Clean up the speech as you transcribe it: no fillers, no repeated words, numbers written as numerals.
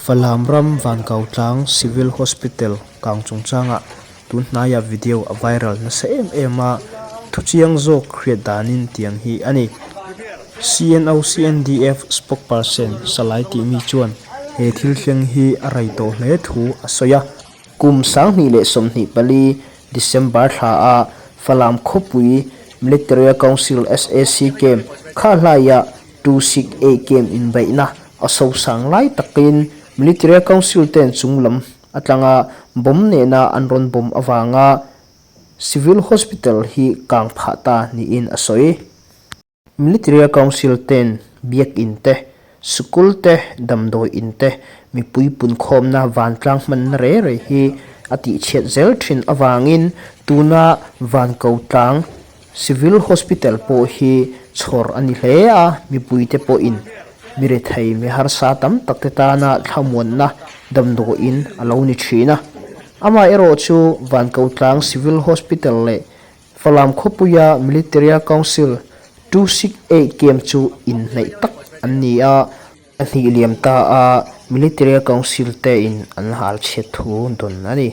Falam ram Vankautlang Civil Hospital kang chungchangah tun hnaiah video a viral nasa em em a, thuchiang zawk hriat danin tiang hi a ni. CNO CNDF spokesperson Salai tihmi chuan he thil thleng hi a rei tawh hle thu a sawi a. Kum 2024 December thla a Falam khawpui Military Council SAC Camp kha hlaiah 268 Camp inbeihna a sosang lai takin Military Council ten chung lam atlanga bomb nena an rawn bomb avanga Civil Hospital hi kang phah ta niin a sawi. Military Council ten biakin te, sikul te, damdawi in te, mipui punkhawmna vantlang hmanna re re hi a tihchhiat zel thin avangin tuna Vankotlang Civil Hospital pawh hi chhawr a ni hle a, mipuite pawhin mi rethei mi harsa tam tak te tana thlamuanna damdawiin a lo ni thin a. Amaherawhchu Vankotlang Civil Hospital leh Falam khawpuia Military Council 268 Camp chu inhnaih tak an ni a, a hnih liam ta a Military Council tein an hal chhiat thu dawn a ni.